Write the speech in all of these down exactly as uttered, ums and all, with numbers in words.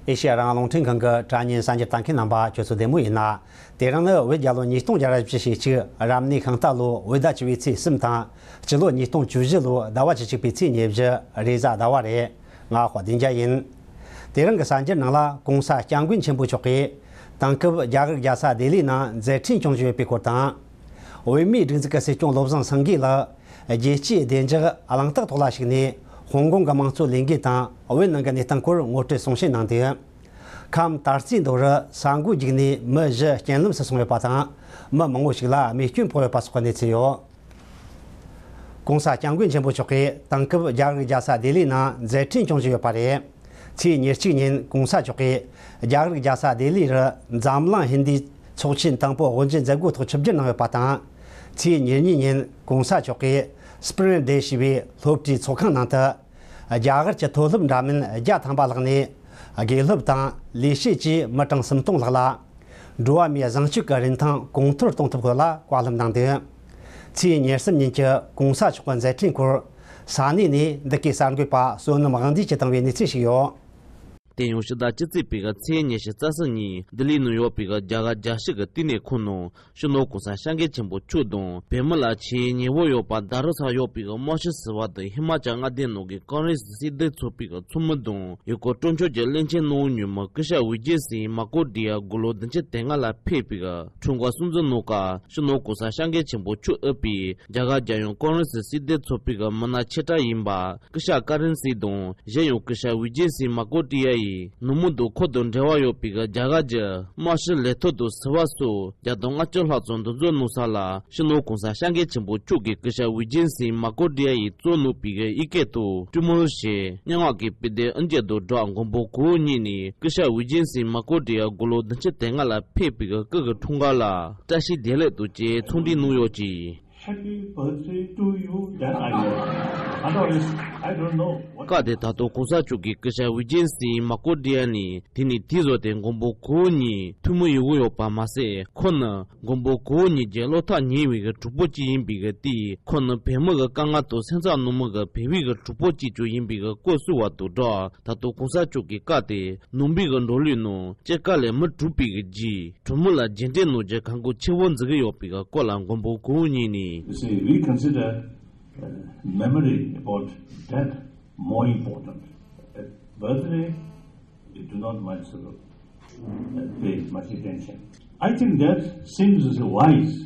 ཨེ་ཤེ་ཡ་རང་དབང་རླུང་འཕྲིན་ཁང་གི་དྲ་བརྙན་གསར་འགྱུར་ལྟ་མཁན་རྣམ་པ་ཁྱོད་ཚོ་བདེ་མོ་ཡིན་ན། དེ་རིང་ནི་བོད་རྒྱལ་ལོ་ཉིས་སྟོང་བརྒྱ་ར་བཞི་ཞེ་གཅིག་རབ་གནས་ཤིང་རྟ་ལོ་བོད་ཟླ་བཅུ་པའི་ཚེས་གསུམ་དང་། སྤྱི་ལོ་ཉིས་སྟོང་བཅུ་བཞི་ལོ་ཟླ་བ་བཅུ་གཅིག་པའི་ཚེས་ཉེར་བཞི་རེས་གཟའ་ཟླ་བ་རེད། ང་དཔལ་ལྡན་རྒྱལ་ཡིན། དེ་རིང་གི་གསར་འགྱུར་ནང་ལ་༸གོང་ས་༸སྐྱབས་མགོན་ཆེན་པོ་མཆོག་གིས་དེང་སྐབས་རྒྱ་གར་རྒྱལ་ས་ལྡི་ལིའི་ནང་མཛད་འཕྲིན་སྐྱོང་བཞིན་ཡོད་པའི་སྐོར་དང་། བོད་མིའི་སྒྲིག་འཛུགས་ཀྱི་སྲིད་སྐྱོང་བློ་བཟང་སེང་གེ་ལགས་རྒྱལ་སྤྱིའི་བདེ་འཇགས་གླེང་སྟེགས་ཐོག་ལ་ཞུགས་ནས་ཧོང་ཀོང་གི་དམངས་གཙོ་ལས་འགུལ་དང་བོད་ནང་གི་གནས་སྟངས་སྐོར་ངོ་སྤྲོད་གསུང་བཤད་གནང་འདུག་ཁམས་དར་རྩེ་མདོ་རུ་ས་འགུལ་བརྒྱུད་ནས་མི་བཞི་རྐྱེན་ལམ་སུ་སོང་ཡོད་པ་དང་། མི་མང་བོ་ཞིག་ལ་རྨས་སྐྱོན་ཕོག་ཡོད་པ་སོགས་ཀྱི་གནས་ཚུལ་ཡོད། ༸གོང་ས་༸སྐྱབས་མགོན་ཆེན་པོ་མཆོག་གིས་དེང་སྐབས་རྒྱ་གར་རྒྱལ་ས་ལྡི་ལིའི་ནང་མཛད་འཕྲིན་སྐྱོང་བཞིན་ཡོད་པ་རེད། ཚེས་ཉེར་གཅིག་ཉིན་༸གོང་ས་མཆོག་གིས་རྒྱ་གར་རྒྱལ་ས་ལྡི་ལི་རུ་འཛམ་གླིང་ཧིན་དིའི་ཚོགས་ཆེན་དང་པོ་དབུ་འབྱེད་མཛད་སྒོའི་ཐོག་ཆིབས་བསྒྱུར་གནང་ཡོད་པ་དང་། ཚེས་ཉེར་གཉིས་ཉིན་༸གོང་ས་མཆོག་གིས་སྤྲིན་ཌེ་ཞེས་པའི་སློབ་གྲྭའི་ཚོགས་ཁང་ནང་དུ། རྒྱ་གར་གྱི་མཐོ་སློབ་འདྲ་མིན་བརྒྱ་ཐམ་པ་ལྷག་ནས་དགེ་སློབ་དང་ལས་བྱེད་བཅས་མི་གྲངས་སུམ་སྟོང་ལྷག་ལ། འགྲོ་བ་མིའི་གཟེངས་སྤྱོད་ཀྱི་རིན་ཐང་གོང་མཐོར་གཏོང་ཐབས་སྐོར་ལ་བཀའ་སློབ་གནང་འདུག་ཚེས་ཉེར་གསུམ་ཉིན་གྱི་༸གོང་ས་མཆོག་གི་མཛད་འཕྲིན་སྐོར་ས་གནས་ནས་འདི་གའི་གསར་འགོད་པ་བསོད་ནམས་དབང་འདུས་ཀྱིས་བཏང་བའི་གནས་ཚུལ་ཞིག་ཡོད། དེ་ཡང་ཕྱི་ཟླ་བཅུ་གཅིག་པའི་ཚེས་ཉི་ཤུ་རྩ་གསུམ་ཉིན་ལྡི་ལི་ནང་ཡོད་པའི་རྒྱ་གར་རྒྱལ་སྤྱི་གི་བསྟི་གནས་ཁང་ནང་སྤྱི་ནོར་༸གོང་ས་༸སྐྱབས་མགོན་ཆེན་པོ་མཆོག་དང་བོད་མི་ལ་ཆེས་ཉེ་བོ་ཡོད་པ་ད་རུ་ས་ཡོད་པའི་རྨ་ཆུ་ཟུར་པ་དང་ཧི་མ་ཅལ་མངའ་སྡེ་ནང་གི་ཀོང་རེ་སི་སྲིད་དོན་ཚོགས་པའི་ཚོགས་མི་དང་ཡུལ་སྐོར་སྤྲོ་འཆམ་གྱི་བློན་ཆེན་གནང་མྱོང་མི་སྐུ་ཞབས་ཝི་ཇེ་སིང་མ་ཀོ་ཌི་ཡ་དགུང་ལོ་བདུན་ཅུ་དོན་ལྔ་ལ་ཕེབས་པའི་འཁྲུངས་སྐར་སྲུང་བརྩི་གནང་སྐབས་སྤྱི་ནོར་༸གོང་ས་༸སྐྱབས་མགོན་ཆེན་པོ་མཆོག་དབུས་པའི་རྒྱ་གར་རྒྱལ་ཡོངས་ཀོང་རེ་སི་སྲིད་དོན་ཚོགས་པའི་མི་སྣ་ཆེ་གྲས་ཡིན་པ། སྐུ་ཞབས་ཀ་རན་སིང་དང་གཞན་ཡང་སྐུ་ཞབས་ཝི་ཇེ་སིང་མ་ཀོ་ཏི་ཡ་ཡིས་ནུབ་མོ་དང་ཁོ་དང་འབྲེལ་བ་ཡོད་པའི་རྒྱ་གར་གྱི་དམག་སྤྱི་ལས་ཐོག་དང་ཟུར་པ་སོགས་བརྒྱ་དང་ལྔ་བཅུ་ལྷག་ཙམ་འདུ་འཛོམས་གནང་ས་ལ་སྤྱི་ནོར་༸གོང་ས་༸སྐྱབས་མགོན་ཆེན་པོ་མཆོག་གིས་སྐུ་ཞབས་ཝི་ཇེ་སིང་མ་ཀོ་ཏི་ཡ་ཡིས་གཙོས་གནང་པའི་ཡི་གེ་དང་སྤྲི་མོ་ཞེས་སྙན་ངག་གི་དཔེ་དེབ་ཨང་རྒྱུ་དང་སྦྲགས་མགོན་པོ་གོ་གཉིས་ནས་སྐུ་ཞབས་ཝི་ཇེ་སིང་མ་ཀོ་ཏི་ཡ་དགུང་ལོ་བདུན་ཅུ་དོན་ལྔ་ལ་ཕེབས་པའི་སྐུ་གི་འཁྲུངས་སྐར་ལ་བཀྲ་ཤིས་བདེ་ལེགས་དང་བཅས་འཚམས་འདྲི་གནང་ཡོད་ཅིང་། Happy birthday to you, that I know. Otherwise, I don't know what. སྐབས་དེར་ད་དུང་གོང་ས་མཆོག་གིས་སྐུ་ཞབས་ཝི་ཇེ་སིང་མ་ཀོ་ཏི་ཡ་ནས་དེ་ནས་དེའི་བཟོ་དེ་མགོན་པོ་གོ་གཉིས་ཐུགས་མི་ཡོང་གི་ཡོད་པ་མ་ཟད། ཁོང་ནི་མགོན་པོ་གོ་གཉིས་ཀྱི་བློ་ཐག་ཉེ་བའི་གྲོགས་པོ་གཅིག་ཡིན་པའི་དེས། ཁོང་ནི་བོད་མི་གི་དཀའ་ངལ་དང་སེམས་འཚབ་གནང་མི་གི་བོད་པའི་གྲོགས་པོ་གཅིག་ཀྱང་ཡིན་པའི་སྐོར་གསུངས་པ་དང་སྦྲགས། ད་དུང་གོང་ས་མཆོག་གིས་སྐབས་དེར་ནང་པའི་འགྲོ་ལུགས་ནང་སྐྱེས་སྐར་ལས་མི་གྲུབ་པའི་རྗེས། གྲོགས་མོ་ལ་རྗེས་དྲན་གནང་རྒྱུ་གང་དགོས་ཆེ་བོ་འཛིན་གྱི་ཡོད་པའི་སྐོར་ལ་མགོན་པོ་གོ་གཉིས་ནས། You see, we consider uh, memory about death more important. Uh, birthday, we do not much uh, pay much attention. I think that seems wise.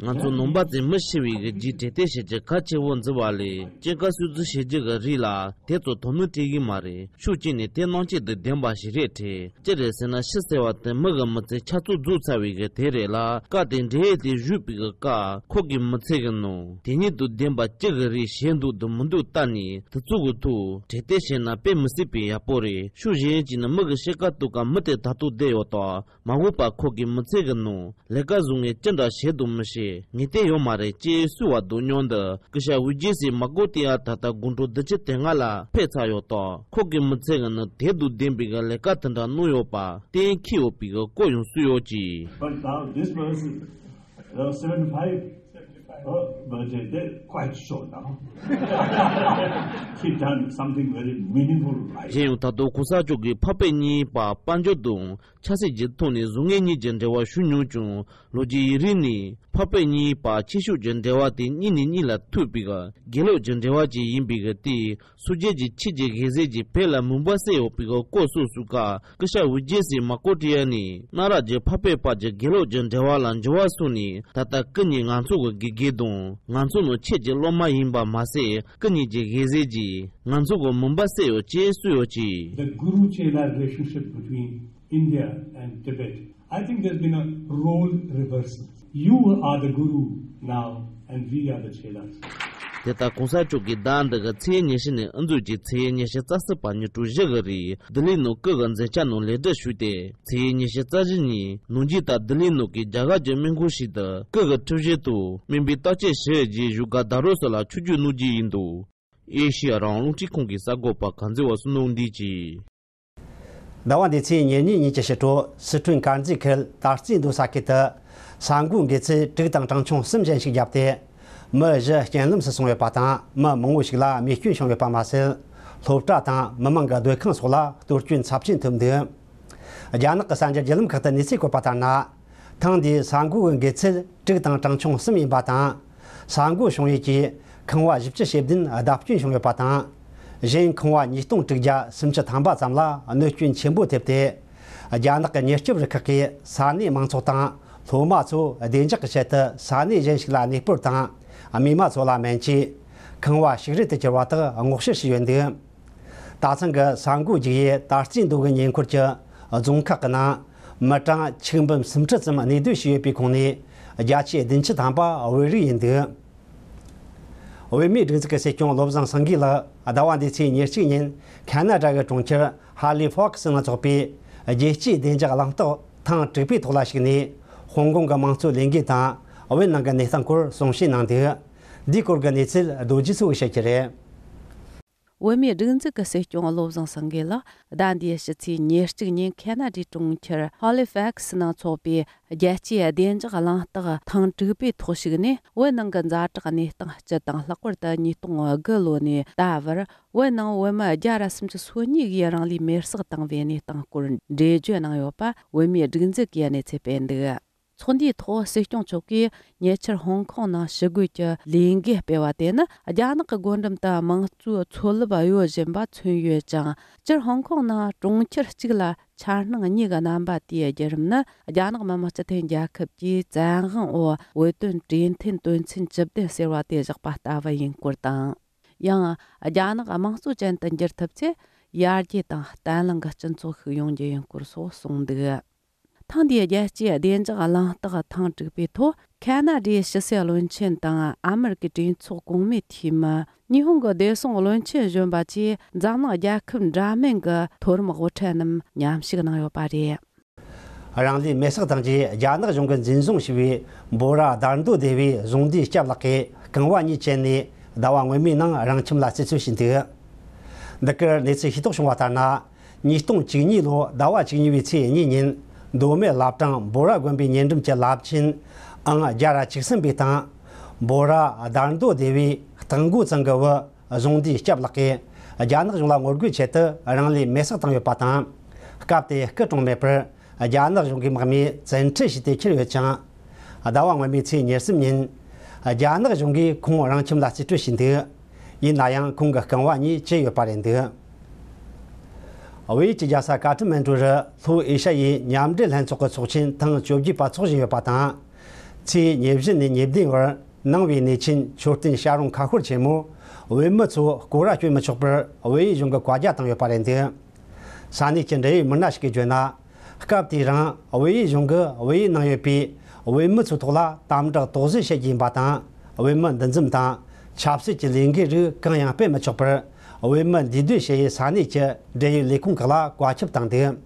ང་ཚོ་ནང་པ་ཚོས་མི་ཤི་བའི་རྗེས་དྲན་རྟེན་བྱེད་རྒྱུ་གལ་ཆེ་བོ་འཛིན་པ་ལས་སྐྱེས་སྐར་སྲུང་བརྩི་བྱེད་རྒྱུ་གི་རིགས་ལ་དེ་ཚོ་དོ་སྣང་སྤྲད་ཀྱི་མ་རེད། ཕྱོགས་གཅིག་ནས་དེ་རྣམ་དཔྱོད་དང་ལྡན་པ་ཞིག་རེད་དྲན། ཅི་རེད་ཟེར་ན་ཕྱི་གསལ་བ་དེ་མི་གི་མི་ཚེ་ཆ་ཚང་རྫོགས་ཚར་བའི་གི་དེ་རེད་ལ། སྐབས་དེ་འབྲེལ་ཡོད་དེ་བཞུགས་པའི་གི་སྐབས་ཁོ་གི་མི་ཚེ་གི་ནང་དེ་ཉིད་དང་ལྡན་པ་ཅི་གི་རིགས་བྱས་འདུག་དང་མི་འདུག་བལྟས་ནས་དེ་ཚོ་གི་ཐོག་དྲན་རྟེན་བྱས་ན་དཔེ་མི་སྲིད་པའི་ཡག་པོ་རེད། ཕྱོགས་གཞན་གཅིག་ནས་མི་གི་སྐྱེས་སྐར་དུས་སྐབས་མི་དེ་ད་དུང་བསྡད་ཡོད་དང་མ་འོངས་པ་ཁོ་གི་མི་ཚེ་གི་ནང་ལས་ཀ་བཟོ་མཁན་ཅི་འདྲ་བྱེད་འདུག་མི་ཤེས། ངས་བལྟས་ཡོད་མ་རེད་ཅེས་གསུངས་པ་དང་མཉམ་དུ་སྐུ་ཞབས་ཝི་ཇེ་སིང་མ་ཀོ་ཏི་ཡ་ད་ལྟ་དགུང་གྲངས་བདུན་ཅུ་དོན་ལྔ་ལ་ཕེབས་ཚར་ཡོད་དང་། ཁོ་གི་མི་ཚེ་གི་ནང་དེ་དང་ལྡན་པའི་གི་ལས་ཀ་དེ་འདྲ་གནང་ཡོད་པ་གཏན་འཁེལ་ཡོད་པའི་གི་སྐོར་ཡང་གསུངས་ཡོད་ཅིང་། But now this was uh, seventy-five uh, birthday, they quite short now. He done something very meaningful life. གཞན་ཡང་ད་དུང་གོང་ས་མཆོག་གིས་འཕགས་པའི་གཉེན་པ་དཔལ་འབྱོར་དང་ཆབ་སྲིད་ཀྱི་ཐོག་ནས་བཟང་ངན་གཉིས་ཀྱི་འབྲེལ་བ་ཞུ་མྱོང་ཀྱང་། ལོ་རྒྱུས་ཡིག་རིགས་ནས་འཕགས་པའི་གཉེན་པ་ཆོས་ཕྱོགས་ཀྱི་འབྲེལ་བ་དེ་གཉིས་ནས་གཉིས་ལ་ཐུག་པའི་དགེ་ལུགས་ཀྱི་འབྲེལ་བ་ཅིག་ཡིན་པའི་དེས་སངས་རྒྱས་ཀྱི་ཆོས་ཀྱི་དགེ་མཚན་གྱིས་བོད་ལ་མུན་པ་བསལ་ཡོད་པའི་སྐོར་གསུངས་སོང་སྐབས། སྐུ་ཞབས་ཝི་ཇེ་སིང་མ་ཀོ་ཏི་ཡ་ནས་གནའ་རབས་ཀྱི་འཕགས་པའི་བར་གྱི་དགེ་ལུགས་ཀྱི་འབྲེལ་བ་ལ་འགྱུར་བ་སོང་ནས། ད་ལྟ་སྐུ་ཉིད་ང་ཚོ་གི་དགེ་རྒན་དང་ང་ཚོ་ནང་ཆོས་ཀྱི་སློབ་མ་ཡིན་པ་མ་ཟད། སྐུ་ཉིད་ཀྱི་དགེ་མཚན་གྱིས་ང་ཚོ་གི་མུན་པ་བསལ་ཡོད་ཅེས་གསུངས་ཡོད་ཅིང་། The Guru Chela relationship between India and Tibet. I think there's been a role reversal. You are the guru now, and we are the chelas. དེ་ལྟར་གོང་ས་མཆོག་གིས་ཟླ་འདི་གི་ཚེས་ཉི་ཤུ་ནས་འུ་ཚོ་གི་ཚེས་ཉི་ཤུ་རྩ་གཅིག་བར་ཉིན་གྲངས་བཞི་གི་རིང་ལྡི་ལི་ནང་སྐུ་གི་མཛད་འཆར་ནང་ལེགས་སྒྲིག་ཞུས་ཏེ། ཚེས་ཉི་ཤུ་རྩ་བཞི་ཉིན་ནམ་རྒྱུན་ལྟར་ལྡི་ལི་ནང་གི་རྒྱ་གར་གྱི་སྨན་ཁང་ཞིག་ཏུ་སྐུ་གི་ཁྲི་བཞེས་དང་སྨན་པའི་བརྟག་དཔྱད་ཞུ་ཡས་ཀྱི་བཞུགས་སྒར་ད་རུ་སུ་ལ་ཆིབས་བསྒྱུར་གནང་རྒྱུ་ཡིན་འདུག་ཨེ་ཤེ་ཡ་རང་དབང་རླུང་འཕྲིན་ཁང་གི་གསར་འགོད་པ་གངས་འཛིན་པ་བསོད་ནམས་དབང་འདུས་ཀྱིས། ཟླ་བ་འདིའི་ཚེས་ཉེར་གཉིས་ཉིན་གྱི་ཕྱི་དྲོ་སི་ཁྲོན་དཀར་མཛེས་ཁུལ་དར་རྩེ་མདོ་ས་ཁུལ་དུ་ས་འགུལ་འགྲོ་ཚུལ་དྲུག་དང་གྲངས་ཆུང་གསུམ་ཅན་ཞིག་བརྒྱབ་སྟེ། མི་བཞི་རྐྱེན་ལམ་སུ་སོང་ཡོད་པ་དང་མི་མང་བོ་ཞིག་ལ་རྨས་སྐྱོན་བྱུང་ཡོད་པ་མ་ཟད། སློབ་གྲྭ་དང་མི་མང་གི་སྡོད་ཁང་སོགས་ལ་གཏོར་སྐྱོན་ཚབས་ཆེན་ཐེབས་འདུག་རྒྱ་ནག་གི་གསར་འགྱུར་བརྒྱུད་ལམ་ཁག་ཏུ་གནས་ཚུལ་བཀོད་པ་ལྟར་ན། ཐེངས་འདིའི་ས་འགུལ་གྱི་འགོས་ཚད་དྲུག་དང་གྲངས་ཆུང་གསུམ་ཡིན་པ་དང་། ས་འགུལ་བྱུང་ཡུལ་གྱི་ཁང་བ་བཞི་བཅུ་ཞེ་བདུན་བརྡབ་སྐྱོན་བྱུང་ཡོད་པ་དང་། གཞན་ཁང་བ་ཉིས་སྟོང་དྲུག་བརྒྱ་སུམ་ཅུ་ཐམ་པ་ཙམ་ལ་གནོད་སྐྱོན་ཆེན་པོ་ཐེབས་ཏེ། རྒྱ་ནག་གི་མྱུར་སྐྱོབ་རུ་ཁག་གིས་ས་གནས་མང་ཚོགས་དང་སློབ་མ་ཚོ་བདེ་འཇགས་ཀྱི་ཆེད་དུ་ས་གནས་གཞན་ཞིག་ལ་གནས་སྤོར་དང་། རྨས་མ་ཚོ་ལ་སྨན་བཅོས། ཁང་བ་ཞིག་རལ་དུ་གྱུར་བ་དག་སྔོག་བཤེར་བྱས་ཡོད་འདུག་ད་ཐེངས་ཀྱི་ས་འགུལ་རྒྱུག་ཡུལ་ད་རྩིས་མདོ་དབུས་ཉེ་འཁོར་གྱི་རྫོང་ཁག་གི་ནང་། མི་གྲངས་ཆིག་འབུམ་སུམ་ཁྲི་ཙམ་གནས་སྡོད་བྱས་ཡོད་པའི་ཁོངས་ནས་བརྒྱད་ཅུ་བདུན་ཅུ་ཐམ་པ་བོད་རིགས་ཡིན་འདུག་བོད་མིའི་སྒྲིག་འཛུགས་ཀྱི་སྲིད་སྐྱོང་བློ་བཟང་སེང་གེ་ལགས་ཟླ་བ་འདིའི་ཚེས་ཉེར་གཅིག་ཉིན་ཁ་ན་ཌ་གི་གྲོང་ཁྱེར་ཧ་ལི་ཕོག་སི་ནང་འཚོགས་པའི་རྒྱལ་སྤྱིའི་བདེ་འཇགས་གླེང་སྟེགས་ཐེངས་དྲུག་པའི་ཐོག་ལ་ཞུགས་ནས། ཧོང་ཀོང་གི་དམངས་གཙོའི་ལས་འགུལ་དང་བོད་ནང་གི་གནས་སྟངས་སྐོར་གསུང་བཤད་གནང་འདུག་འདིའི་སྐོར་གྱི་གནས་ཚུལ་རྡོ་རྗེ་མཚོ་བྱེད་ཀྱི་རེད། བོད་མིའི་སྒྲིག་འཛུགས་ཀྱི་སྲིད་སྐྱོང་བློ་བཟང་སེང་གེ་ལགས་ཟླ་འདིའི་ཕྱི་ཚེས་ཉེར་གཅིག་ཉིན་ཁ་ན་ཌའི་གྲོང་ཁྱེར་ཧོ་ལི་ཕེག་སི་ནང་འཚོགས་པའི་རྒྱལ་སྤྱིའི་བདེ་འཇགས་གླེང་སྟེགས་ཐེངས་དྲུག་པའི་ཐོག་ཞུགས་ནས། བོད་ནང་གི་ཛ་དྲག་གནས་སྟངས་སྤྱི་དང་ལྷག་པར་དུ་ཉིས་སྟོང་དགུ་ལོ་ནས་ད་བར་བོད་ནང་བོད་མི་བརྒྱ་ར་སུམ་ཅུ་སོ་གཉིས་ཀྱིས་རང་ལུས་མེར་བསྲེགས་བཏང་བའི་གནས་སྟངས་སྐོར་འགྲེལ་བརྗོད་གནང་ཡོད་པ་བོད་མིའི་སྒྲིག་འཛུགས་ཀྱིས་གནས་ཚུལ་སྤེལ་འདུག་ཚོགས་འདུའི་ཐོག་སྲིད་སྐྱོང་མཆོག་གིས་ཉེ་ཆར་ཧོང་ཀོང་ནང་ཞི་རྒོལ་གྱི་ལས་འགུལ་སྤེལ་བ་དེ་ནི་རྒྱ་ནག་གི་བགྲོད་ལམ་དུ་དམངས་གཙོའི་མཚོན་རླབས་གཡོ་བཞིན་པ་མཚོན་ཡོད་ཅིང་། སྤྱིར་ཧོང་ཀོང་ནང་གྲོང་ཁྱེར་གཅིག་ལ་འཆར་སྣང་གཉིས་ཀྱི་རྣམ་པ་དེའི་བརྒྱུད་རིམ་ནི། རྒྱ་ནག་མི་དམངས་སྤྱི་མཐུན་རྒྱལ་ཁབ་ཀྱིས་བཙན་དབང་འོག་བོད་དོན་གྲོས་མཐུན་དོན་ཚན་བཅུ་བདུན་ཟེར་བ་དེ་བཞག་པ་ལྟ་བུ་ཡིན་སྐོར་དང་། ཡང་། རྒྱ་ནག་དམངས་གཙོ་ཅན་དུ་འགྱུར་ཐུབ་ཚེ། ཡར་རྒྱས་དང་བརྟན་ལྷིང་གི་སྤྱི་ཚོགས་ཤིག་ཡོང་རྒྱུ་ཡིན་སྐོར་སོགས་གསུངས་འདུག་ཐེངས་འདིའི་རྒྱལ་སྤྱིའི་བདེ་འཇགས་གླེང་སྟེགས་ཐེངས་དྲུག་པའི་ཐོག་ཁ་ན་ཌའི་ཕྱི་སྲིད་བློན་ཆེན་དང་ཨ་མེ་རི་ཀའི་གྲོས་ཚོགས་གོང་མའི་འཐུས་མི། ཉི་ཧོང་གི་བདེ་སྲུང་བློན་ཆེན་གཞོན་པ་བཅས་འཛམ་གླིང་རྒྱལ་ཁབ་འདྲ་མིན་གྱི་མཐོ་རིམ་དབུ་ཁྲིད་རྣམས་མཉམ་ཞུགས་གནང་ཡོད་པ་རེད། རང་ལུས་མེར་སྲེག་བཏང་རྗེས་རྒྱ་ནག་གཞུང་གིས་འཛིན་བཟུང་བྱས་པའི་འབོ་ར་དར་མདོ་སྡེ་བའི་གཞུང་འདིའི་སྐྱབས་ལགས་ཀྱིས་རྐང་བ་གཉིས་བཅད་ནས་ཟླ་བ་སྔོན་མའི་ནང་རང་ཁྱིམ་ལ་རྩིས་སྤྲོད་བྱས་འདུག་འདི་གར་གནས་ཚུལ་ཤེས་རྟོགས་བྱུང་བ་ལྟར་ན། ཉིས་སྟོང་བཅུ་གཉིས་ལོའི་ཟླ་བ་བཅུ་གཉིས་པའི་ཚེས་གཉིས་ཉིན། མདོ་སྨད་བླ་བྲང་འབོ་ར་དགོན་པའི་ཉེ་འགྲམ་གྱི་བླ་ཆེན་ཨང་བརྒྱ་ར་བཅུ་གསུམ་པའི་སྟེང་། འབོ་ར་དར་མདོ་སྡེ་བའི་སྟག་མགོ་ཚང་གི་བུ་གཞུང་འདིའི་སྐྱབས་ལགས་ཀྱིས་རྒྱ་ནག་གཞུང་ལ་ངོ་རྒོལ་ཆེད་དུ་རང་ལུས་མེར་སྲེག་བཏང་ཡོད་པ་དང་། སྐབས་དེར་སྐུ་གྲོངས་མེད་པར། རྒྱ་ནག་གཞུང་གི་དམག་མིས་བཙན་ཁྲིད་བྱས་ཏེ་ཁྱེར་ཡོད་ཅིང་། ཟླ་བ་སྔོན་མའི་ཚེས་ཉེར་གསུམ་ཉིན། རྒྱ་ནག་གཞུང་གིས་ཁོང་རང་ཁྱིམ་ལ་རྩིས་སྤྲོད་བྱས་འདུག་ཡིན་ན་ཡང་ཁོང་གི་རྐང་བ་གཉིས་བཅད་ཡོད་པ་རེད་འདུག་བལ་ཡུལ་གྱི་རྒྱལ་ས་ཀ་ཐ་མན་གྲུ་རུ་ལྷོ་ཨེ་ཤ་ཡའི་མཉམ་འབྲེལ་ལྷན་ཚོགས་ཀྱི་ཚོགས་ཆེན་ཐེངས་བཅོ་བརྒྱད་པ་འཚོགས་བཞིན་ཡོད་པ་དང་། ཚེས་ཉེར་བཞི་ནས་ཉེར་བདུན་བར་གནང་བའི་གནས་ཆེན་མཆོད་རྟེན་བྱ་རུང་ཁ་ཤོར་ཆེན་མོ་བོད་མི་ཚོ་སྐོར་ར་སྐྱོད་མི་ཆོག་པར་བལ་ཡུལ་གཞུང་གིས་བཀའ་རྒྱ་བཏང་ཡོད་པ་རེད་འདུག་ས་གནས་ཀྱི་འབྲེལ་ཡོད་མི་སྣ་ཞིག་གིས་བརྗོད་ན། སྐབས་དེའི་རིང་བལ་ཡུལ་གཞུང་གིས་བལ་ཡུལ་ནང་ཡོད་པའི་བོད་མི་ཚོའི་ཐོག་ལ་དམ་དྲག་དོགས་ཟོན་བྱེད་ཀྱི་ཡིན་པ་དང་། བོད་མི་འདུ་འཛོམས་དང་ཆབ་སྲིད་ཀྱི་ལས་འགུལ་རིགས་གང་ཡང་སྤེལ་མི་ཆོག་པར། བོད་མི་འདུས་སྡོད་བྱེད་ཡུལ་ས་གནས་ཀྱི་འབྲེལ་ཡོད་ལས་ཁུངས་ཁག་ལ་བཀའ་ཁྱབ་བཏང་འདུག་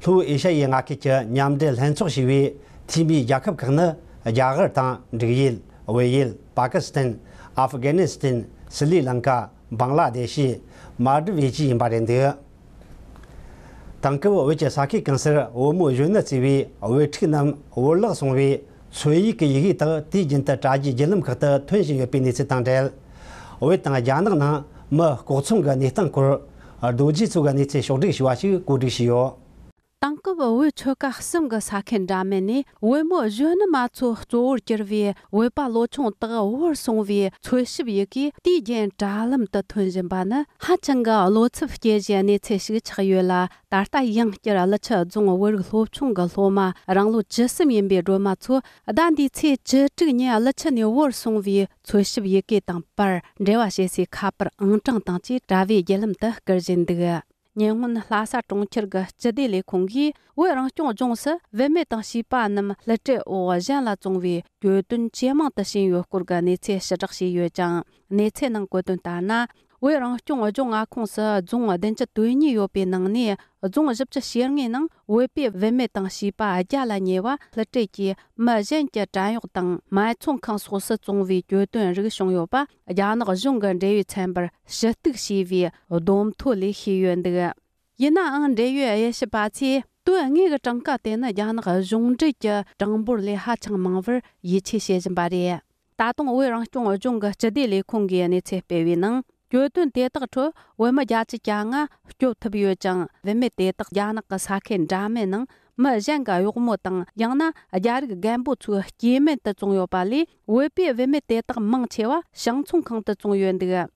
ལྷོ་ཨེ་ཤ་ཡའི་མངའ་ཁུལ་གྱི་མཉམ་འབྲེལ་ལྷན་ཚོགས་ཞེས་པའི་འཐུས་མིའི་རྒྱལ་ཁབ་ཁག་ནི། རྒྱ་གར་དང་། འབྲུག་ཡུལ། བལ་ཡུལ། པ་ཀི་སི་ཐན། ཨབ་གྷ་ནི་སི་ཐན། སི་ལི་ལང་ཀ། བང་ལ་དེ་ཤི། མཱལ་ཌི་བྷི་བཅས་ཡིན་པ་རེད་འདུག་དེང་སྐབས་བོད་ཀྱི་ས་ཁུལ་གང་སར་བོད་མི་གཞོན་ནུ་བརྩིས་པའི་བོད་ཕྲུག་རྣམས་བོར་བརླག་སོང་བའི་མཚོན་ཡིག་གི་ཡི་གེ་དག་དུས་རྒྱུན་དུ་དྲ་རྒྱའི་བརྒྱུད་ལམ་ཁག་ཏུ་ཐོན་བཞིན་ཡོད་པའི་གནས་ཚུལ་དང་འབྲེལ། བོད་དང་རྒྱ་ནག་ནང་མི་ལྐོག་ཚོང་གི་གནས་སྟངས་སྐོར། རྡོ་རྗེ་མཚོ་གིས་གནས་ཚུལ་ཕྱོགས་བསྒྲིགས་ཞུས་པ་ཞིག་གོ་སྒྲིག་བྱས་ཡོད། དེང་སྐབས་བོད་ཆོལ་ཁ་གསུམ་གྱི་ས་ཁུལ་འདྲ་མིན་ནས་བོད་མི་གཞོན་ནུ་མ་ཚོ་གཙོ་བོར་གྱུར་བའི་བོད་པ་ལོ་ཆུང་དག་བོར་སོང་བའི་འཚོལ་ཞིབ་ཡི་གེ་དུས་རྒྱུན་དྲ་ལམ་དུ་ཐོན་བཞིན་པ་ནི་ཧ་ཅང་གི་བློ་འཚབ་སྐྱེ་གཞིའི་གནས་ཚུལ་ཞིག་ཆགས་ཡོད་ལ། ད་ལྟ་ཡང་བསྐྱར་ཀླུ་ཆུ་རྫོང་བོད་རིགས་སློབ་ཆུང་གི་སློབ་མ་རང་ལོ་བཅུ་གསུམ་ཡིན་པའི་སྒྲོལ་མ་མཚོ་ཟླ་འདིའི་ཚེས་བཅུ་དྲུག་ཉིན་ཀླུ་ཆུ་ནས་བོར་སོང་བའི་འཚོལ་ཞིབ་ཡི་གེ་དང་པར་འབྲེལ་བ་བྱེད་སའི་ཁ་པར་ཨང་གྲངས་དང་བཅས་དྲ་བའི་བརྒྱུད་ལམ་དུ་བསྐུར་བཞིན་འདུག་ཉེ་སྔོན་ལྷ་ས་གྲོང་ཁྱེར་གྱི་སྤྱི་བདེ་ལས་ཁུངས་ཀྱིས་བོད་རང་སྐྱོང་ལྗོངས་སུ་བུད་མེད་དང་བྱིས་པ་རྣམས་བསླུ་བྲིད་འོག་གཞན་ལ་བཙོང་བའི་གྱོད་དོན་ཇེ་མང་དུ་ཕྱིན་ཡོད་སྐོར་གྱི་གནས་ཚུལ་ཕྱིར་བསྒྲགས་བྱས་ཡོད་ཅིང་། གནས་ཚུལ་ནང་བཀོད་དོན་ལྟར་ན། བོད་རང་སྐྱོང་ལྗོངས་མངའ་ཁོངས་སུ་རྫོང་བདུན་ཅུ་དོན་གཉིས་ཡོད་པའི་ནང་ནས། རྫོང་བཞི་བཅུ་ཞེ་ལྔའི་ནང་བོད་པའི་བུད་མེད་དང་བྱིས་པ་བརྒྱ་ལ་ཉེ་བ་བསླུ་བྲིད་ཀྱིས་མི་གཞན་གྱི་བྲན་གཡོག་དང་སྨད་འཚོང་ཁང་སོགས་སུ་བཙོང་བའི་གྱོད་དོན་རིགས་བྱུང་ཡོད་པ་རྒྱ་ནག་གཞུང་གི་འབྲེལ་ཡོད་ཚན་པར་ཞུ་གཏུག་བྱས་པའི་བསྡོམས་ཐོ་ལས་ཤེས་ཡོད་འདུག་ཡིན་ནའང་འབྲེལ་ཡོད་དབྱེ་ཞིབ་པ་ཚོས་དོན་དངོས་ཀྱི་གྲངས་ཀ་དེ་ནི་རྒྱ་ནག་གཞུང་འབྲེལ་གྱི་གྲངས་འབོར་ལས་ཧ་ཅང་མང་བར་ཡིད་ཆེས་བྱེད་བཞིན་པ་རེད། ད་དུང་བོད་རང་སྐྱོང་ལྗོངས་ཀྱི་སྤྱི་བདེ་ལས་ཁུངས་ཀྱིས་གནས་ཚུལ་སྤེལ་བའི་ནང་། གྱོད་དོན་དེ་དག་ཁྲོད་བོད་མི་བརྒྱད་ཅུ་གྱ་ལྔ་སྐྱོབ་ཐུབ་ཡོད་ཅིང་། བུད་མེད་དེ་དག་རྒྱ་ནག་གི་ས་ཁུལ་འདྲ་མིན་ནང་མི་གཞན་གྱི་གཡོག་མོ་དང་། ཡང་ན་རྒྱ་རིགས་རྒན་པོ་ཚོའི་སྐྱེས་དམན་དུ་བཙོང་ཡོད་པ་ལས། བོད་པའི་བུད་མེད་དེ་དག་མང་ཆེ་བ་ཞིང་ཚོང་ཁང་དུ་བཙོང་ཡོད་འདུག།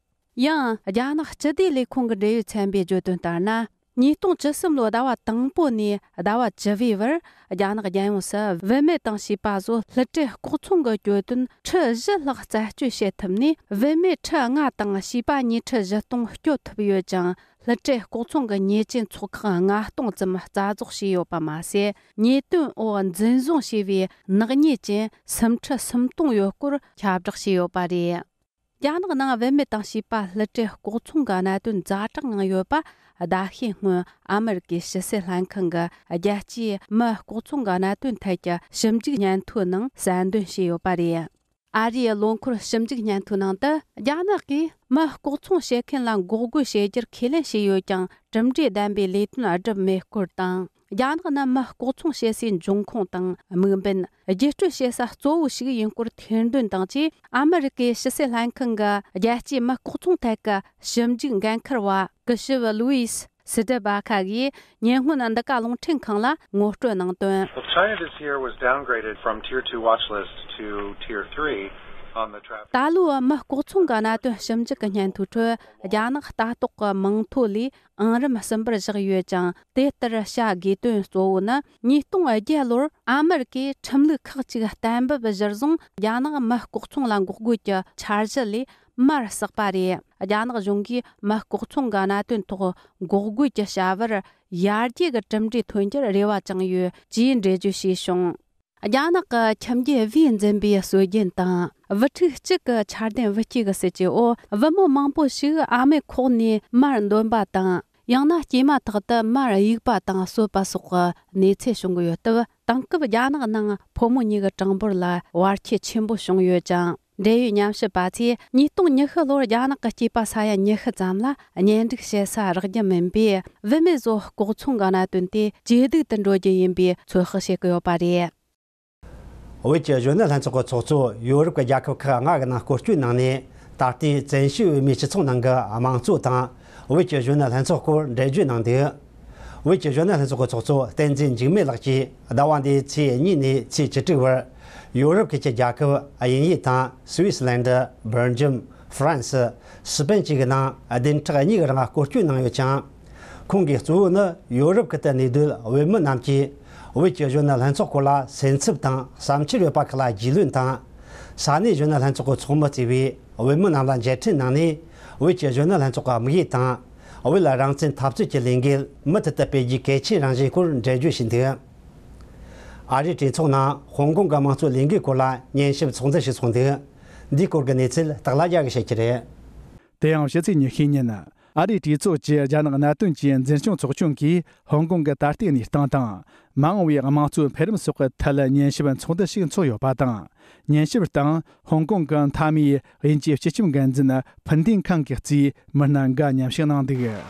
ཡང་རྒྱ་ནག་སྤྱི་བདེ་ལས་ཁུངས་ཀྱི་འབྲེལ་ཡོད་ཚན་པས་བརྗོད་དོན་ལྟར་ན། ཉིས་སྟོང་བཅུ་གསུམ་ལོའི་ཟླ་བ་དང་པོ་ནས་ཟླ་བ་བཅུ་བའི་བར། རྒྱ་ནག་རྒྱལ་ཡོངས་སུ་བུད་མེད་དང་བྱིས་པ་བཟོ་སླུ་བྲིད་ལྐོག་ཚོང་གི་གྱོད་དོན་ཁྲི་བཞི་ལྷག་རྩད་གཅོད་བྱེད་ཐུབ་ནས། བུད་མེད་ཁྲི་ལྔ་དང་བྱིས་པ་ཉིས་ཁྲི་བཞི་སྟོང་སྐྱོབ་ཐུབ་ཡོད་ཅིང་། སླུ་བྲིད་ལྐོག་ཚོང་གི་ཉེས་ཅན་ཚོགས་ཁག་ལྔ་སྟོང་ཙམ་རྩ་རྫོགས་བྱས་ཡོད་པ་མ་ཟད། ཉེས་དོན་འོག་འཛིན་བཟུང་བྱས་པའི་ནག་ཉེས་ཅན་སུམ་ཁྲི་སུམ་སྟོང་ཡོད་སྐོར་ཁྱབ་བསྒྲགས་བྱས་ཡོད་པ་རེད། རྒྱ་ནག་ནང་བུད་མེད་དང་བྱིས་པ་སླུ་བྲིད་ལྐོག་ཚོང་གི་གནད་དོན་ཛ་དྲག་ངང་ཡོད་པ། ཟླ་ཤས་སྔོན་ཨ་མི་རི་ཀའི་ཕྱི་སྲིད་ལྷན་ཁང་གི་རྒྱལ་སྤྱིའི་མི་ལྐོག་ཚོང་གི་གནད་དོན་ཐད་ཀྱི་ཞིབ་འཇུག་སྙན་ཐོའི་ནང་གསལ་འདོན་བྱས་ཡོད་པ་རེད། ཨ་རིའི་ལོ་འཁོར་ཞིབ་འཇུག་སྙན་ཐོའི་ནང་དུ། རྒྱ་ནག་གིས་མི་ལྐོག་ཚོང་བྱེད་མཁན་ལ་འགོག་རྒོལ་བྱེད་རྒྱུར་ཁས་ལེན་བྱས་ཡོད་ཀྱང་། གྲུབ་འབྲས་ལྡན་པའི་ལས་དོན་བསྒྲུབས་མེད་སྐོར་དང་། རྒྱ་ནག་ནི་མི་ལྐོག་ཚོང་བྱེད་སའི་འབྱུང་ཁུངས་དང་དམིགས་འབེན། བརྒྱུད་སྤྲོད་བྱེད་ས་གཙོ་བོ་ཞིག་ཡིན་སྐོར་ཐེར་འདོན་དང་བཅས། ཨ་མི་རི་ཀའི་ཕྱི་སྲིད་ལྷན་ཁང་གི་རྒྱལ་སྤྱིའི་མི་ལྐོག་ཚོང་ཐད་ཀྱི་ཞིབ་འཇུག་འགན་འཁུར་བ་སྐུ་ཞབས་ལུའི་སི་ཏྲི་བྷ་ཁ་གིས་ཉེ་སྔོན་འདི་ག་རླུང་འཕྲིན་ཁང་ལ་ངོ་སྤྲོད་གནང་དོན། Well, China this year was downgraded from Tier two watch list to Tier three on the traffic. ད་ལོའི་མི་ལྐོག་ཚོང་གི་གནད་དོན་ཞིབ་འཇུག་གི་སྙན་ཐོའི་ཁྲོད། རྒྱ་ནག་ལྟ་རྟོག་གི་མིང་ཐོ་ལས་ཨང་རིམ་གསུམ་པར་བཞག་ཡོད་ཅིང་། དེ་ལྟར་བྱ་དགོས་དོན་གཙོ་བོ་ནི། ཉིས་སྟོང་བརྒྱད་ལོར་ཨ་མི་རི་ཀས་ཁྲིམས་ལུགས་ཁག་ཅིག་གཏན་འབེབས་གཞིར་བཟུང་། རྒྱ་ནག་མི་ལྐོག་ཚོང་ལ་འགོག་རྒོལ་གྱི་འཆར་གཞི་ལས་མར་ཟགས་པ་རེད། རྒྱ་ནག་གཞུང་གིས་མི་ལྐོག་ཚོང་གི་གནད་དོན་ཐོག་འགོག་རྒོལ་གྱི་བྱ་བར་ཡར་རྒྱས་ཀྱི་གྲུབ་འབྲས་ཐོན་རྒྱུར་རེ་བ་བཅངས་ཡོད་ཅེས་འགྲེལ་བརྗོད་བྱས་བྱུང་། རྒྱ་ནག་གི་ཁྱིམ་རྒྱུད་བུས་འཛིན་པའི་སྲོལ་རྒྱུན་དང་། བུ་ཕྲུག་གཅིག་གི་འཆར་ལྡན་བུ་སྐྱེས་ཀྱི་སྲིད་ཇུས་འོག། བུ་མོ་མང་པོ་ཞིག་ཨ་མའི་ཁོག་ནས་མར་འདོན་པ་དང་། ཡང་ན་སྐྱེས་མ་ཐག་ཏུ་མར་གཡུག་པ་དང་གསོད་པ་སོགས་ཀྱི་གནས་ཚུལ་བྱུང་གི་ཡོད་སྟབས། དེང་སྐབས་རྒྱ་ནག་ནང་ཕོ་མོ་གཉིས་ཀྱི་གྲངས་འབོར་ལ་བར་ཁྱད་ཆེན་པོ་བྱུང་ཡོད་ཅིང་། འབྲེལ་ཡོད་ཉམས་ཞིབ་པ་ཚོས་ཉིས་སྟོང་ཉི་ཤུ་ལོར་རྒྱ་ནག་གི་སྐྱེས་པ་ས་ཡ་ཉི་ཤུ་ཙམ་ལ་གཉེན་སྒྲིག་བྱེད་ས་རག་རྒྱུ་མིན་པས། བུད་མེད་བཟོ་ལྐོག་ཚོང་གི་གནད་དོན་དེ་ཇེ་སྡུག་ཏུ་འགྲོ་རྒྱུ་ཡིན་པའི་ཚོད་དཔག་བྱེད་ཀྱི་ཡོད་པ་རེད། བོད་ཀྱི་གཞོན་ནུ་ལྷན་ཚོགས་ཀྱི་ཚོགས་གཙོ་ཡོ་རོབ་ཀྱི་རྒྱལ་ཁབ་ཁག་ལྔ་གི་ནང་སྐོར་སྐྱོད་གནང་ནས། ད་ལྟའི་བཙན་བྱོལ་བོད་མིའི་སྤྱི་ཚོགས་ནང་གི་དམངས་གཙོ་དང་། བོད་ཀྱི་གཞོན་ནུ་ལྷན་ཚོགས་སྐོར་འགྲེལ་བརྗོད་གནང་འདུག། བོད་ཀྱི་གཞོན་ནུ་ལྷན་ཚོགས་ཀྱི་ཚོགས་གཙོ་བསྟན་འཛིན་འཇིགས་མེད་ལགས་ཀྱིས་ཟླ་བ་འདིའི་ཚེས་གཉིས་ནས་ཚེས་བཅུ་དྲུག་བར། ཡོ་རོབ་ཁུལ་གྱི་རྒྱལ་ཁབ་དབྱིན་ཡུལ་དང་། སུད་སི་ལན་ཌི། སྦེལ་ཇམ། ཧྥ་རན་སི། སི་པན་བཅས་ཀྱི་ནང་བདུན་ཕྲག་གཉིས་ཀྱི་རིང་སྐོར་སྐྱོད་གནང་ཡོད་ཅིང་། ཁོང་གིས་གཙོ་བོ་ནི་ཡོ་རོབ་ཁུལ་དུ་གནས་སྡོད་བོད་མི་རྣམས་ཀྱིས་བོད་ཀྱི་གཞོན་ནུ་ལྷན་ཚོགས་སྐོར་ལ་སེམས་འཚབ་དང་བསམ་འཆར་ཡོད་པ་ཁག་ལ་རྒྱུས་ལོན་དང་། ས་གནས་གཞོན་ནུ་ལྷན་ཚོགས་ཀྱི་ཚོགས་མི་གཙོས་པའི་བོད་མི་རྣམས་ལ་མཇལ་འཕྲད་གནང་ནས། བོད་ཀྱི་གཞོན་ནུ་ལྷན་ཚོགས་ཀྱི་དམིགས་ཡུལ་དང་། བོད་རང་བཙན་འཐབ་རྩོད་ཀྱི་ལས་འགུལ་མུ་མཐུད་དུ་སྤེལ་རྒྱུའི་གལ་ཆེའི་རང་བཞིན་སྐོར་འགྲེལ་བརྗོད་བྱས་འདུག། ཨ་རིའི་གྲོས་ཚོགས་ནང་ཧོང་ཀོང་གི་དམངས་གཙོའི་ལས་འགུལ་སྐོར་ལ་ཉན་ཞིབ་ཚོགས་འདུ་ཞིག་ཚོགས་འདུག། འདིའི་སྐོར་གྱི་གནས་ཚུལ་སྟག་ལྷ་རྒྱལ་གྱིས་བཤད་ཀྱི་རེད། དེ་ཡང་ཕྱི་ཚེས་ཉི་ཤུའི་ཉིན། ཨ་རིའི་གྲོས་ཚོགས་ཀྱི་རྒྱ་ནག་གནད་དོན་གྱི་འཛིན་སྐྱོང་ཚོགས་ཆུང་གིས་ཧོང་ཀོང་གི་ད་ལྟའི་གནས་སྟངས་དང་། མ་འོངས་པའི་དམངས་གཙོའི་འཕེལ་རིམ་སོགས་ཀྱི་ཐད་ཉན་ཞིབ་ཚོགས་འདུ་ཞིག་འཚོགས་ཡོད་པ་དང་། ཉན་ཞིབ་སྟེང་ཧོང་ཀོང་གི་མཐའ་མའི་དབྱིན་ཇིའི་སྤྱི་ཁྱབ་འགན་འཛིན་ཕུན་ཏིན་ཁང་གིས་གཙོས་མི་སྣ་འགའ་མཉམ་ཞུགས་གནང་འདུག།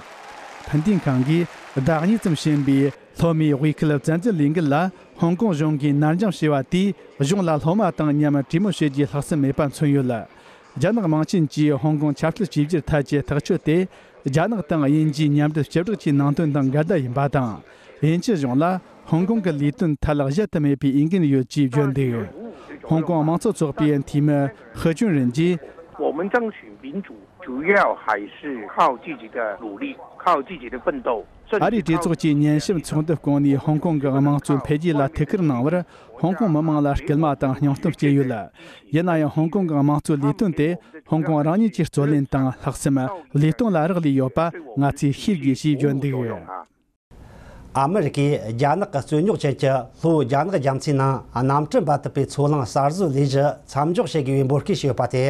ཕུན་ཏིན་ཁང་གིས་ཟླ་གཉིས་ཙམ་ཕྱིན་པའི་སློབ་མའི་དབུས་ཁུལ་བཙན་འཛུལ་ལས་འགུལ་ལ་ཧོང་ཀོང་གཞུང་གིས་ནར་འགྱངས་བྱས་པ་དེས། གཞུང་ལ་སློབ་མ་དང་མཉམ་གྲོས་མོལ་བྱེད་རྒྱུའི་ལྷག་བསམ་མེད་པ་མཚོན་ཡོད། རྒྱ་ནག་དམངས་ཆེན་གྱིས་ཧོང་ཀོང་ཆབ་སྲིད་གཅིག་གྱུར་ཐད་ཀྱི་ཐག་གཅོད་དེ། རྒྱ་ནག་དང་དབྱིན་ཇིའི་མཉམ་འབྲེལ་ལྕགས་སྒྲོག་གི་ནང་དོན་དང་འགལ་ཟླ་ཡིན་པ་དང་། དབྱིན་ཇི་གཞུང་ལ་ཧོང་ཀོང་གི་ལས་དོན་ཐད་གཞལ་དུ་མེད་པའི་འོས་འགན་ཡོད་ཅེས་བརྗོད་འདུག། ཧོང་ཀོང་དམངས་གཙོ་ཚོགས་པའི་འཐུས་མི་ཧི་ཅུན་རིན་གྱིས། 我们争取民主，主要还是靠自己的努力，靠自己的奋斗。 ཨ་རིའི་གྲོས་ཚོགས་ཀྱིས་ཉན་ཞིབ་ཚོགས་འདུ་བསྐོངས་ནས་ཧོང་ཀོང་གི་དམངས་གཙོའི་འཕེལ་རྒྱས་ལ་ཐུགས་ཁུར་གནང་བར། ཧོང་ཀོང་མི་མང་ལ་སྐུལ་མ་དང་སྙིང་སྟོབས་སྐྱེས་ཡོད། ཡིན་ན་ཡང་ཧོང་ཀོང་གི་དམངས་གཙོའི་ལས་དོན་དེ་ཧོང་ཀོང་རང་ཉིད་ཀྱི་རྩོད་ལེན་དང་ལྷག་བསམ། ལས་དོན་ལ་རག་ལས་ཡོད་པ་ང་ཚོས་ཤེས་དགོས་ཞེས་བརྗོད་འདུག། ཨ་མི་རི་ཀས་རྒྱ་ནག་གི་རྩོད་རྙོག་ཅན་གྱི་ལྷོ་རྒྱ་ནག་རྒྱ་མཚོའི་ནང་གནམ་གྲུ་འབབ་ཐུབ་པའི་མཚོ་གླང་གསར་བཟོའི་ལས་གཞི་མཚམས་འཇོག་བྱེད་དགོས་པའི་འབོད་སྐུལ་བྱས་ཡོད་པ་དེ།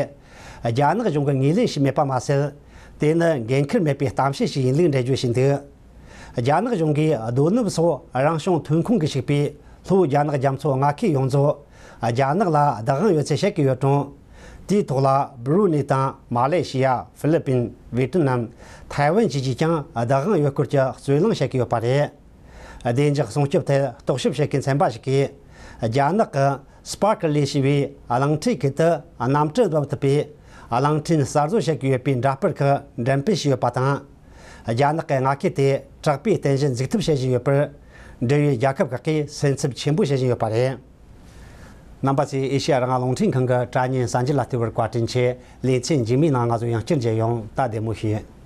རྒྱ་ནག་གཞུང་གིས་ངོས་ལེན་བྱས་མེད་པ་མ་ཟད། དེ་ནི་འགན་འཁུར་མེད་པའི་གཏམ་བཤད་ཞིག་ཡིན་ལུགས་འགྲེལ་བརྗོད་བྱས་འདུག། རྒྱ་ནག་གཞུང་གིས་རྡོ་ནུབ་སོགས་རང་བྱུང་ཐོན་ཁུངས་ཀྱིས་ཕྱུག་པའི་ལྷོ་རྒྱ་ནག་རྒྱ་མཚོ་མངའ་ཁུལ་ཡོངས་རྫོགས་རྒྱ་ནག་ལ་བདག་དབང་ཡོད་ཚུལ་བཤད་ཀྱི་ཡོད་ཀྱང་། དེའི་ཐོག་ལ་སྦུ་རུ་ནེ་དང་མ་ལེ་ཤི་ཡ། ཧྥི་ལི་པིན། ཝེ་ཏི་ནམ། ཐའེ་ཝན་བཅས་ཀྱིས་ཀྱང་བདག་དབང་ཡོད་སྐོར་གྱི་རྩོད་གླེང་བྱེད་ཀྱི་ཡོད་པ་རེད། བདེ་འཇགས་སྲུང་སྐྱོབ་ཐད་རྟོག་ཞིབ་བྱེད་མཁན་ཚན་པ་ཞིག་གིས། རྒྱ་ནག་གི་སྤར་ཀི་ལེ་ཞེས་པའི་གླང་ཁྲིད་ཁུལ་དུ་གནམ་གྲུ་འབབ་ཐུབ་པའི་ གླིང་ཕྲན་གསར་བཟོ་བྱེད་ཀྱི་ཡོད་པའི་འདྲ་པར་ཁག་འགྲེམས་སྤེལ་བྱས་ཡོད་པ་དང་། རྒྱ་ནག་གི་མངའ་ཁུལ་དེ་དྲག་པོའི་རྟེན་གཞི་འཛུགས་ཐབས་བྱེད་བཞིན་ཡོད་པར། འབྲེལ་ཡོད་རྒྱལ་ཁབ་ཁག་གིས་སེམས་འཚབ་ཆེན་པོ་བྱེད་བཞིན་ཡོད་པ་རེད། རྣམ་པ་ཚོས་ཨེ་ཤེ་ཡ་རང་དབང་རླུང་འཕྲིན་ཁང་གི་དྲ་བརྙན་གསར་འགྱུར་ལ་བལྟས་པར་བཀའ་དྲིན་ཆེ། ལེ་ཚན་རྗེས་མའི་ནང་ང་ཚོ་ཡང་བསྐྱར་མཇལ་ཡོང་། ད་བདེ་མོ་བྱོས།